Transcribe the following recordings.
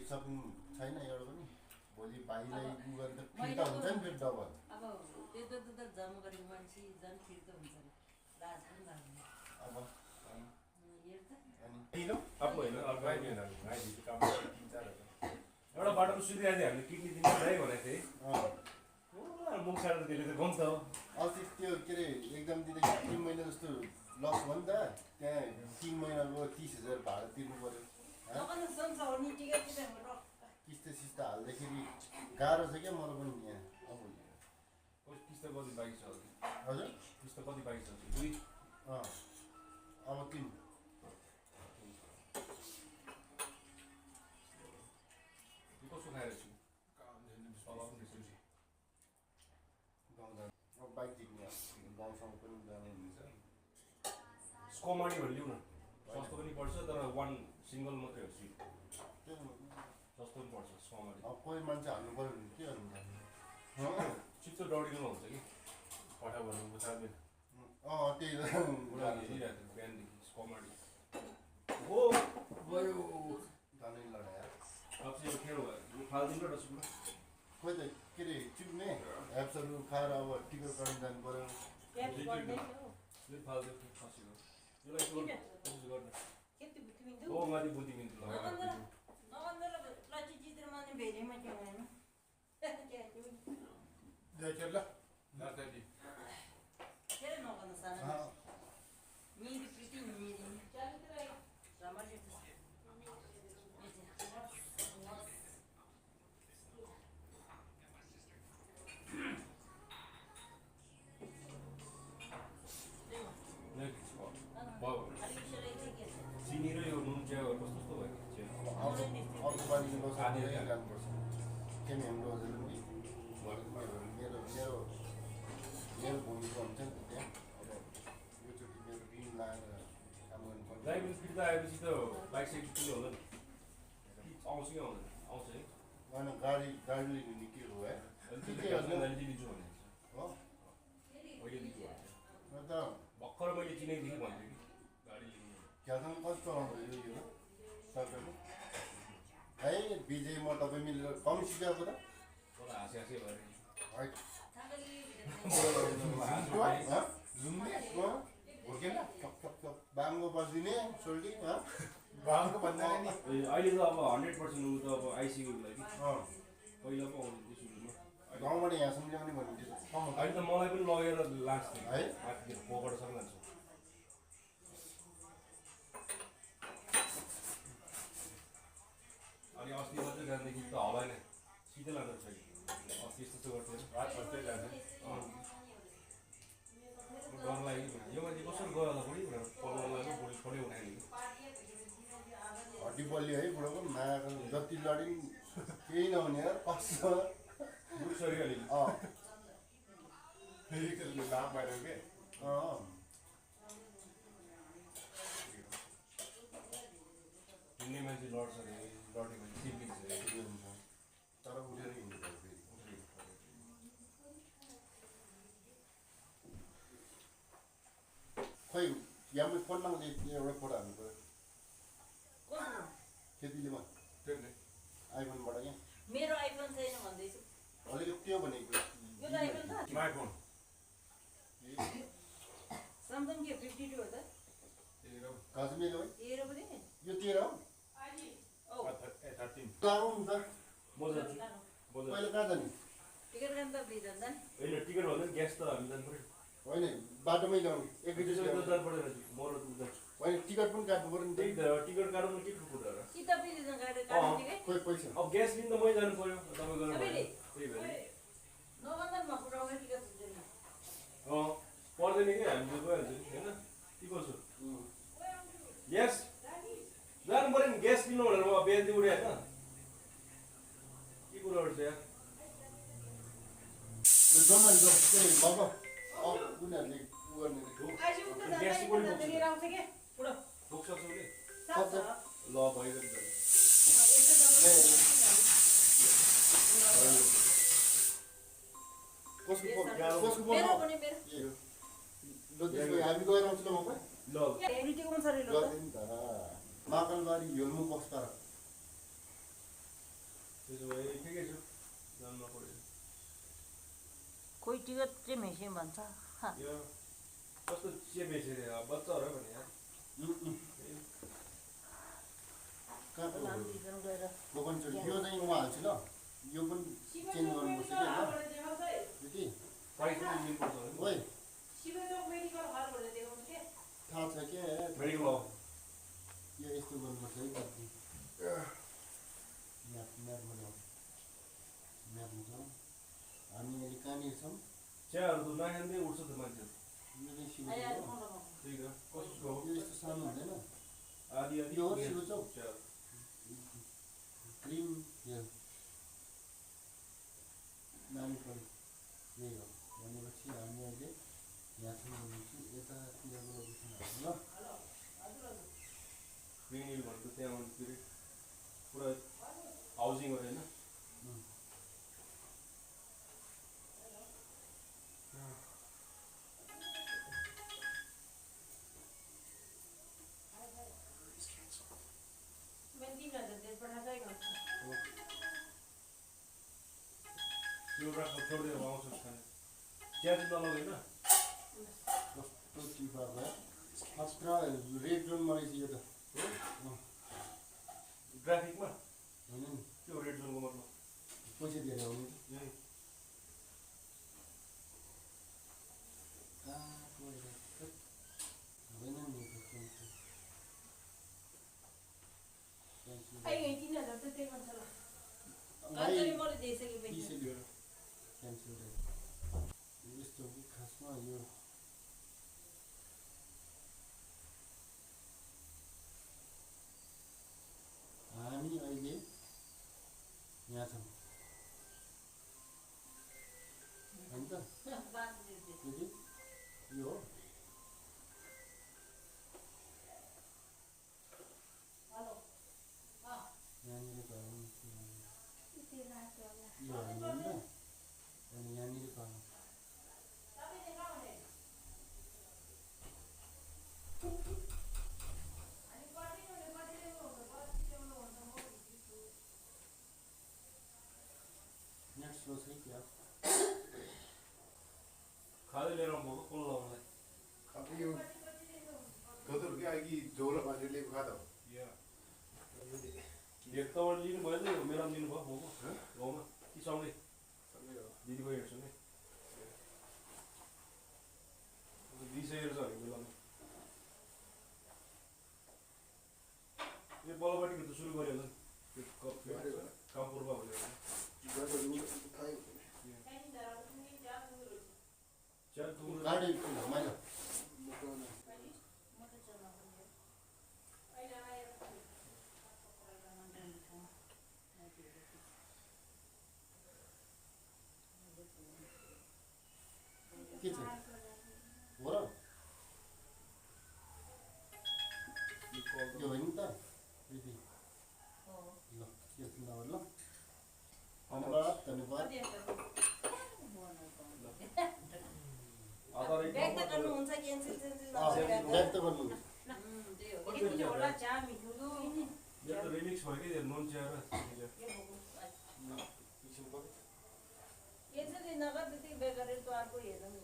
Shopping छैन एउटा पनि भोलि भाइलाई गुगल त फिर्ता हुन्छ नि फेरि डबल अब त्यो त जम्मा गरेको मान्छे झन् फिर्ता हुन्छ नि लाज पनि लाग्दैन अब हेर त अनि किन अब होइन अर्को आइदियो आइदियो काम 3-4 एउटा बाटोमा सुतिरहेको थियो हामीले किडनी दिनु है भनेको थिएँ मुख सारेर त्यसले त गन्छ अस्ति त्यो के अरे एक्जाम दिँदाखेरि 3 महिना जस्तो लस भयो नि त त्यहाँ 3 महिनाको 30,000 भाडा तिर्नु पर्यो किस्ता सिस्ता हाल्दाखेरि गाह्रो छ क्या मलाई पनि यहाँ अब किस्त कति बाँकी छ हजुर किस्त कति बाँकी छ 2 अब 3 कसो खाएर छु अब बाइक जिक्ने गाउँसँग पनि जानु हुन्छ स्कोमाडी भनेर लिउँ न सस्तो पनि पर्छ तर 1 सिङ्गल मात्रै हो सिट सस्तो पनि पर्छ स्कोमाडी अब कोही मान्छे हाल्नु पऱ्यो भने के गर्नु चिप्चो डढिनु हुन्छ कि पठा भन्नु बुझ्दैन त्यही बिहानदेखि स्कोमाडी हो गयो जानै लडायो अब चाहिँ खेल भयो फाल्दिनु र सुन्नु खोइ त के अरे चिप्ने एप्सहरू खाएर अब टिकट काट्नु जानु पऱ्यो फाल्दियो खसीको यसलाई कोसिस गर्नु हो माथि बुद्धि मिन्छु चिनी र यो नुन चिया कस्तो कस्तो भयो अर्को पालि जानुपर्छ केही हाम्रो मेरो भूमिका हुन्छ नि त त्यहाँ अब योचोटि मेरो ऋण लाएर काम गर्नुपर्छ ड्राइभिङ फिर्ता आएपछि त बाइक साइक किन्नु हुँदैन आउँछ कि आउँदैन आउँछ है होइन गाडी लिनु के हो है अहिले दिन्छु भने हो अहिले दिन्छु भने म त भर्खर मैले चिनेदेखि भन्थेँ कि गाडी लिनु क्यासन कस्तो चलाउनु यो सरकारले है विजय म तपाईँ मिलेर कम सिकाएको त तर हाँसे भएर बाङ्गो बसिदिने सोल्टी बाङ्गो भन्दा नि अहिले त अब 100% उ त अब आइसियुको लागि पहिला पो आउँथ्यो सुरुमा गाउँबाट यहाँसम्म ल्याउने भने अहिले त मलाई पनि लगेर लान्छ है माथितिर पोखरसम्म लान्छ अनि अस्ति मात्रै जाँदाखेरि त हलाएन सिधै लाँदो रहेछ कि अस्ति यस्तो गर्थ्यो रात बस्दै जान्छ डर लाग्यो यो मान्छे कसरी गयो होला बुढी भनेर पल्लो लाग्यो बुढी छोडै उठायो हड्डी बलियो है बुढोको मायाको जति लडी केही नहुने यार कस्तो बुढी अलि लाभ भएर के हिँड्ने मान्छे लड्छ अरे लड्ने मान्छे सिपिन्छ तर उठेर हिँड्नु पर्छ फेरि खोइ यहाँ फोन माग्दै एउटा फोटो हाल्नु पऱ्यो खेतीले म आइफोनबाट क्या मेरो आइफोन छैन भन्दैछु अलिकति त्यो भनेको यो त आइफोन छ आइफोन स्यामसङ के 52 हो त गजमेलो है 13 पनि यो 13 हो ओ 13 गाउँ त म जान्छु पहिला कहाँ जाने टिकट गर्न त बिजन जान होइन टिकट भन्दा ग्यास त हामी जानु पऱ्यो होइन बाटोमै ल्याउनु एकैचोटि जानु पऱ्यो म र तँ जान्छु होइन टिकट पनि काट्नु पऱ्यो नि त्यही त टिकट काट्नु के कुरा र कि तपाईले जन गाडी काट्नु के खोइ पैसा अब ग्यास लिन त मै जानु पऱ्यो तपाईँ गर्नु पऱ्यो त्यही भएर नभन्दामा पुराउने टिकट हुँदैन पर्दैन कि हामी त गइहाल्छ नि होइन के गर्छु ग्यास जानु पऱ्यो नि ग्यास किन्नु भनेर म बिहान चाहिँ उठेँ होइन के कुराहरू छ यार जमाले चाहिँ बाबा उनीहरूले उ गर्ने ग्यास पनि लिएर आउँछ के पुरो बोक्छ उसले सात ल भइगयो नि कसको मेरो पनि मेरो हामी गएर आउँछ ल म ल एडिटिङ पनि सरी ल गरिदिनु त महाकालबारी हिलमुख बस्दा यो चेमेसी भन्छ यो कस्तो चेपेछ रे बच्चा हो र भने यार कहाँको नाम दिइकन गएर गोपनचोरी यो चाहिँ म हाल्छु ल यो पनि चेन्ज गर्नुपर्छ क्या दिदी प्राइस पनि दिनुपर्छ भने ओइ शिवचोक मेडिकल हल भनेर देखाउँछ के थाहा छ क्या मेडिकल हो यो यस्तो गर्नुपर्छ है कति म्याप बनाऊ म्याप हुन्छ हामी अहिले कहाँनिर छौँ चियाहरू त नखाँदै उठ्छ त मान्छेहरू यो चाहिँ शिवचोक हो त्यही त कस्तो यो यस्तो सानो हुँदैन आदि आदि यो हो शिवचोक चियाहरू क्रिम यो नानी पऱ्यो यही हो भनेपछि हामी अहिले यहाँ छौँ भनेपछि यतातिरको लोकेसन ल ग्रिन भनेको त्यहाँ के अरे पुरा हाउसिङ हो होइन यो राख्नु छोड्दै आउँछ खाने चिया चाहिँ नलगाइन कस्तो चिपा भयो खतरा रेड जोनमा रहेछ यो त ग्राफिकमा होइन नि त्यो रेड जोनको मतलब पैसा दिएर आउने यही हुँदैन नि मैले दिइसकेपछि क्यान्सल यस्तो हो कि खासमा यो हामी अहिले यहाँ छौँ होइन त दिदी यो हो यहाँनिर घरमा यो होइन नि त अनि यहाँनिर घरमा नेट स्लो छ है क्या खाँदै लिएर आउनुभएको कुन लाउनलाई अब यो धोतर के आएगी झोला बाजे ले खा दो एक तपाईँले लिनुभयो नि मेरो लिनुभयो मोमो गाउँमा कि सँगै दिदीबहिनी हेर्छु नि दिइसकेर छ हामी बेलामा यो बलपट्टिको त सुरु गऱ्यो होला नि त्यो कामपुरमा भनेर चिया दुध गाडी मैला के छ हो र यो होइन नि त दिदी ल यो नभए ल धन्यवाद धन्यवाद ब्याग त गर्नुहुन्छ क्यान्सल सेन्सल ब्याग त गर्नु यति होला चा मिठो यो त रिमिक्स भयो कि नुन चिया र क्यान्सल नगर त्यति ब्याग गरेर त अर्को हेर्नु नि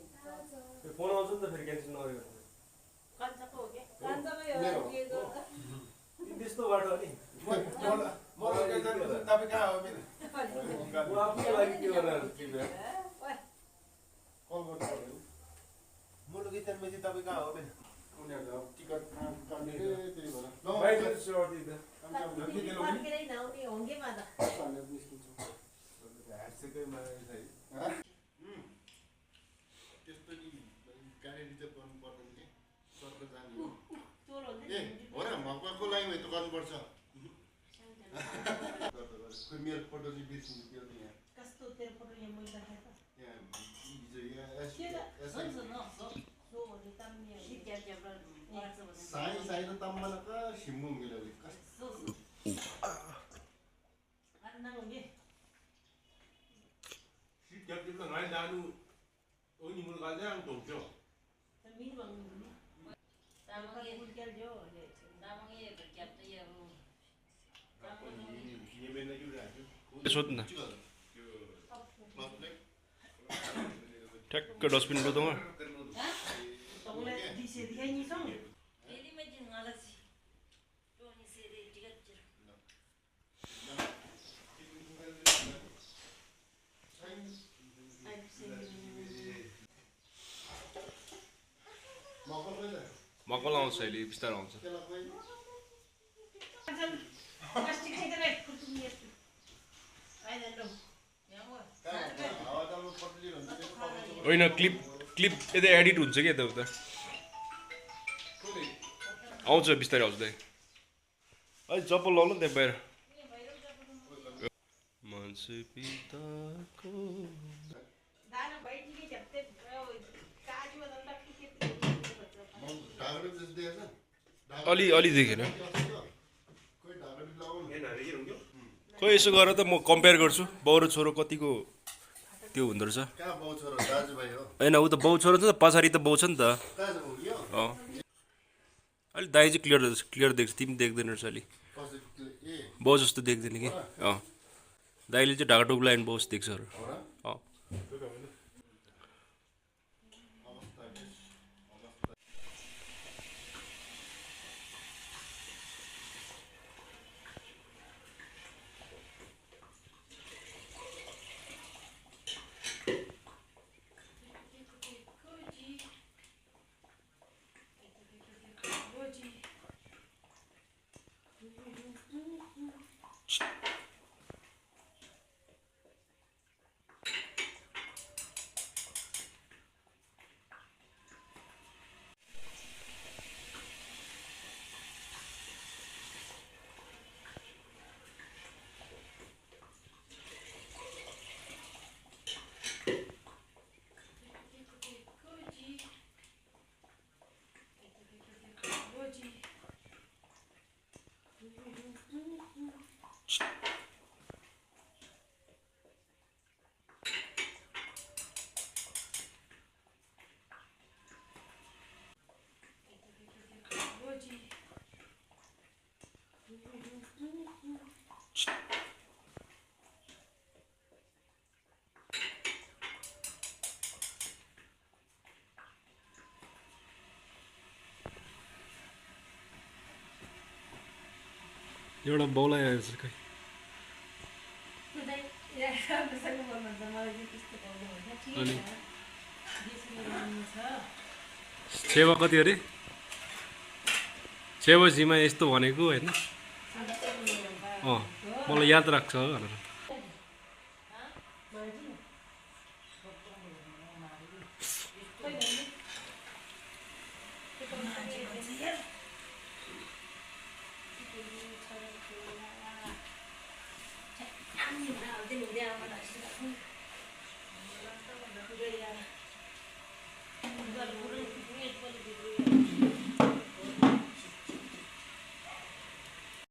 त्यो फोन आउँछ नि त फेरि क्यान्सल नगरेको कान्छाको हो क्या कान्छाकै हो के गर्दा त्यस्तो बाटो नि तपाईँ कहाँ हो मेरो म आफूको लागि के गरेर के भयो कल गर्नु पर्यो मुलुक गीतन में तपाईँ कहाँ हो मेरो उनीहरूले अब टिकट काट्ने त्यही भएर ल बाइक चढ्दै त फर्केरै नआउने होङ्गेमा त निस्किन्छौँ ह्याटसेकैमा त्यस्तो नि गाडी रिजर्भ गर्नु पर्दैन कि सर्कल जाने हो चोर हुन्छ ए हो र भगवानको लागि भयो त गर्नुपर्छ खोइ मेरो फोटो चाहिँ बिर्सिनु त्यो त यहाँ कस्तो तेरो फोटो यहाँ मैले राखेँ त यहाँ हिजो यहाँ के त हुन्छ न सो भने ताम्ने सिट्या ज्याब्रा पर्छ भने साई साई त तम्मला का सिम्बुङ गेले कस्तो Anna होङ्गे Siap juga ngai danu. Oh ini mulut aja yang tokyo. मिन भन्नु नि तामाङ ये गुलक्याल जो तामाङ ये भक्याप त यो Ini benda juga tu. सोध्न ठ्याक्क डस्टबिन लो त Tonglet di sini kan ni song. Ini macam ngalas. Tuh ni sih tiga cer. मकल आउँछ अहिले बिस्तारै आउँछ Macam plastik sih kan kutu ni. Ay dalo. Yang apa? हावादामा पटली हुन्छ त्यो पकाउँछ होइन क्लिप यता एडिट हुन्छ कि यता उता आउँछ बिस्तारै आउँछ दाइ अहिले चप्पल लाउनु त्यहाँ बाहिर मान्छे पिताको Dana bayi ni jepte kaju ada tak kit. ढागडो जस्तो देखेछ अलि देखेन कोही ढागडो लाउनु खोइ यसो गरेर त म कम्पेयर गर्छु बाउ र छोरो कतिको त्यो हुँदो रहेछ कहाँ बाउ छोरो दाजुभाइ हो होइन ऊ त बाउ छोरो छ त पछाडि त बाउ छ नि त दाजु हो यो अँ अलिक दाइ चाहिँ क्लियर देख्छ तिमी देख्दैन रहेछ अलिक कसरी ए बाउ जस्तो देख्दैन कि अँ दाइले चाहिँ ढाका टोपी लगायो बाउ जस्तो देख्छ अरू हो र अँ एउटा बाउलाई आएछ खै Ya, besar ni bukan macam lagi kita tahu. Ya, अनि di sini ni sah. छेवा कति अरे छेवाजीमा यस्तो भनेको होइन अँ मलाई याद राख्छ भनेर